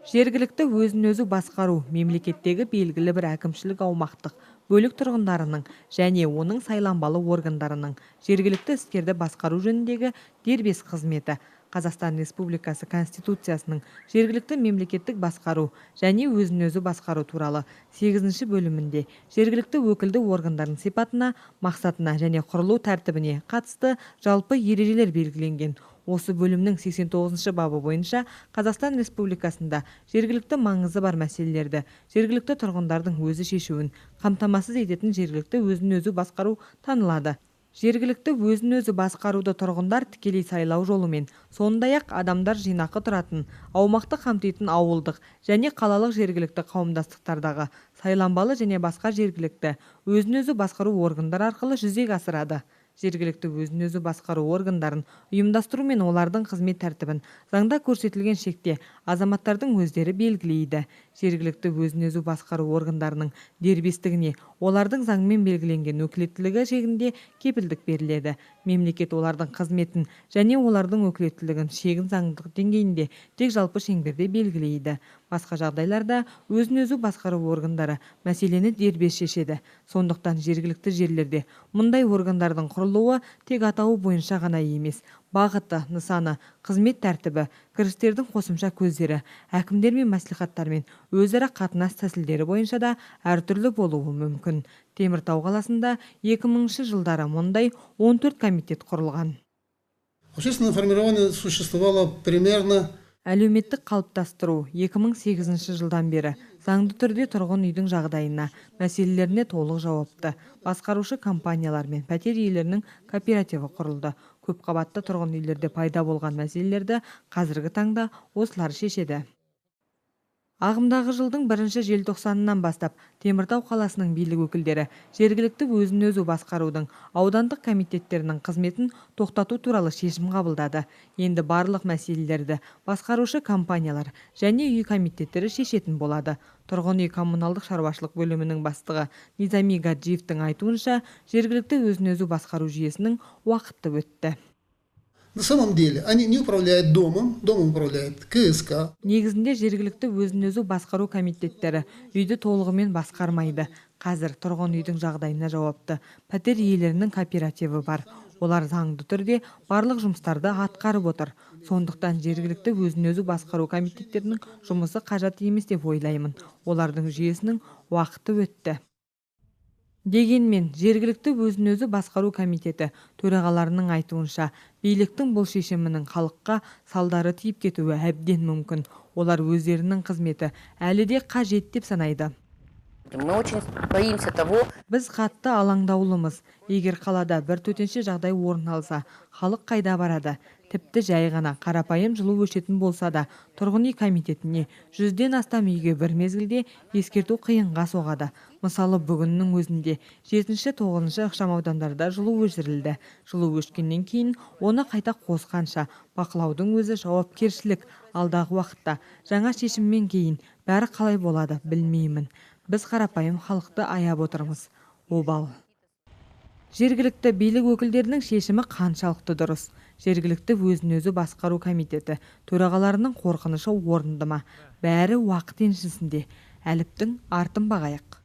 Жергілікті өзін-өзі басқару мемлекеттегі белгілі бір әкімшілік аумақтық бөлік тұрғындарының және оның сайланбалы органдарының жергілікті істерді басқару жөніндегі дербес қызметі. Қазақстан Республикасы Конституциясының жергілікті мемлекеттік басқару және өзін-өзі басқару туралы 8 бөлімінде жергілікті өкілді органдардың сипатына, мақсатына және құрылу тәртібіне қатысты жалпы ережелер белгіленген. Осы бөлімнің 89 бабы бойынша Қазақстан Республикасында жергілікті маңызы бар мәселелерді жергілікті тұрғындардың өзі шешуін қамтамасыз ететін жергілікті өзін-өзі басқару танылады. Жергілікті өзін-өзі басқаруды тұрғындар тікелей сайлау жолымен, сондай-ақ адамдар жинақы тұратын, аумақты қамтитын ауылдық және қалалық жергілікті қауымдастықтардағы сайланбалы және басқа жергілікті өзін-өзі басқару органдары арқылы жүзеге асырады. Жергілікті өзін-өзі басқару органдарын ұйымдастыру мен олардың қызмет тәртібін заңда көрсетілген шекте азаматтардың өздері белгілейді. Жергілікті өзін-өзі басқару органдарының дербестігіне олардың заңмен белгіленген өкілеттілігі шегінде кепілдік беріледі. Мемлекет олардың қызметін және олардың өкілеттілігін шегін заңдылық деңгейінде тек жалпы шеңберде белгілейді. Басқа жағдайларда өзін-өзі басқару органдары мәселені дербес шешеді. Сондықтан жергілікті жерлерде мұндай органдардың құрылуы тек атауы бойынша ғана емес, бағыты, нысаны, қызмет тәртібі, кірістердің қосымша көздері, әкімдер мен мәслихаттармен өзара қатынас тәсілдері бойынша да әртүрлі болуы мүмкін. Теміртау қаласында 2000 жылдары мұндай 14 комитет құрылған. Общественное формирование существовало примерно. Әлеуметтік қалыптастыру 2008 жылдан бері заңды түрде тұрғын үйдің жағдайына, мәселелеріне толық жауапты басқарушы компаниялар мен пәтер иелерінің кооперативі құрылды. Көпқабатты тұрғын үйлерде пайда болған мәселелерді қазіргі таңда осылар шешеді. Ағымдағы жылдың бірінші желтоқсанынан бастап Теміртау қаласының билік өкілдері жергілікті өзін-өзі басқарудың аудандық комитеттерінің қызметін тоқтату туралы шешім қабылдады. Енді барлық мәселелерді басқарушы компаниялар және үй комитеттері шешетін болады. Тұрғын үй коммуналдық шаруашылық бөлімінің бастығы Низами Гаджиевтің айтуынша, жергілікті өзін-өзі басқару жүйесінің уақыты өтті. На самом деле они не управляют домом, домом управляет КСК. Негізінде жергілікті өзін-өзі басқару комитеттері үйді толығымен басқармайды. Қазір тұрғын үйдің жағдайына жауапты пәтер иелерінің кооперативі бар. Олар заңды түрде барлық жұмыстарды атқарып отыр. Сондықтан жергілікті өзін-өзі басқару комитеттерінің жұмысы қажет емес деп ойлаймын. Олардың жүйесінің уақыты өтті. Дегенмен, жергілікті өзін-өзі басқару комитеті төрағаларының айтуынша, биліктің бұл шешімінің халыққа салдары тиіп кетуі әбден мүмкін. Олар өздерінің қызметі әлі де қажет деп санайды. Мы очень боимся того, Біз қатты алаңдаулымыз. Егер қалада бір төтенше жағдай орын алса, халық қайда барады? Тіпті жай ғана қарапайым жылу өшетін болса да, тұрғын үй комитетіне 100-ден астам үйге бір мезгілде ескерту қиынға соғады. Мысалы, бүгіннің өзінде 7-ші, 9-шы ықшамаудандарда жылу өшірілді. Жылу өшкеннен кейін оны қайта қосқанша бақылаудың өзі жауапкершілік. Алдағы уақытта жаңа шешіммен кейін бәрі қалай болады, білмеймін. Біз қарапайым халықты аяп отырмыз. Обал. Жергілікті билік өкілдерінің шешімі қаншалықты дұрыс? Жергілікті өзін-өзі басқару комитеті төрағаларының қорқынышы орынды ма? Бәрі уақыт еншісінде. Әліптің артын бағайық.